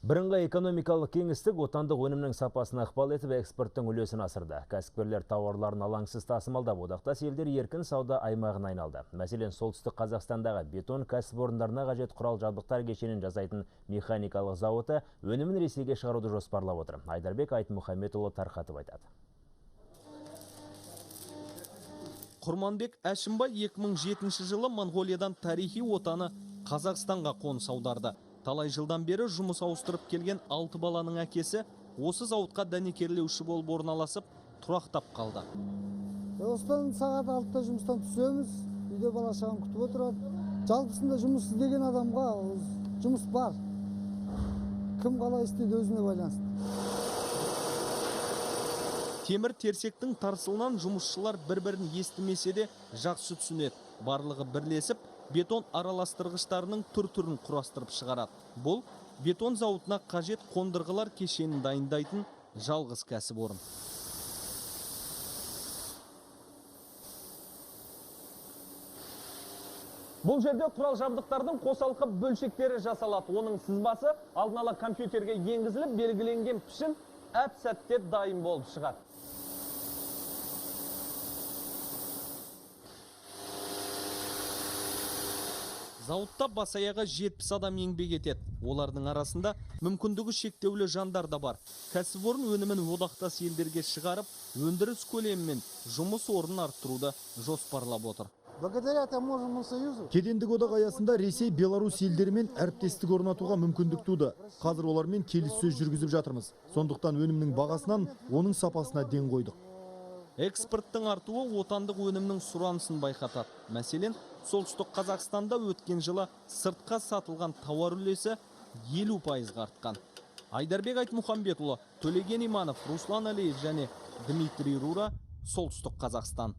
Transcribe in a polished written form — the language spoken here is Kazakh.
Бірыңғай экономикалық кеңістік отандық өнімнің сапасына ықпал етіп, экспорттың үлесін асырды. Кәсіпкерлер тауарларын алаңсыз тасымалдап, одақтас елдер еркін сауда аймағына айналды. Мәселен, Солтүстік Қазақстандағы бетон кәсіпорындарына қажет құрал жабдықтар кешенін жасайтын механикалық зауыты өнімін Ресейге шығаруды жоспарлап отыр. Айдарбек Айтмұхаметұлы тарқатып айтады. Құрманбек Әшімбай 2007 жылы Моңғолиядан тарихи отаны Қазақстанға қоныс аударды. Талай жылдан бері жұмыс ауыстырып келген 6 баланың әкесі осы зауытқа дәнекерлеуші болып орналасып, тұрақтап қалды. Осыдан сағат 6-да жұмыстан түсеміз, үйде бала шағам күтіп отырады. Жалпысында жұмыс іздеген адамға жұмыс бар. Кім қалай істейді өзіне байланысты. Темір терсектің тарсылынан жұмысшылар бір-бірін естімесе де жақсы түсінеді. Барлығы бірлесіп, бетон араластырғыштарының түр-түрін құрастырып шығарады. Бұл бетон зауытына қажет қондырғылар кешенін дайындайтын жалғыз кәсіпорын. Бұл жерде құрал жабдықтардың қосалқы бөлшектері жасалады. Оның сызбасы алдын ала компьютерге енгізіліп, белгіленген пішін әп-сәтте дайын болып шығады. Зауытта бас аяғы 70 адам еңбек етеді. Олардың арасында мүмкіндігі шектеулі жандар да бар. Кәсіпорын өнімін одақтас елдерге шығарып, өндіріс көлемі мен жұмыс орнын арттыруды жоспарлап отыр. Благодаря таможенному союзу. Кедендік одақ аясында Ресей, Беларусь елдерімен әріптестік орнатуға мүмкіндік туды. Қазір олармен келіссөз жүргізіп жатырмыз. Сондықтан өнімнің бағасынан оның сапасына ден қойдық. Экспорттың артуы отандық өнімнің сұранысын байқатады. Мәселен, Солтүстік Қазақстанда өткен жылы сыртқа сатылған тауар үлесі 50%-ға артқан. Айдарбек Айтмұхамбетұлы, Төлеген Иманов, Руслан Алиев және Дмитрий Рура, Солтүстік Қазақстан.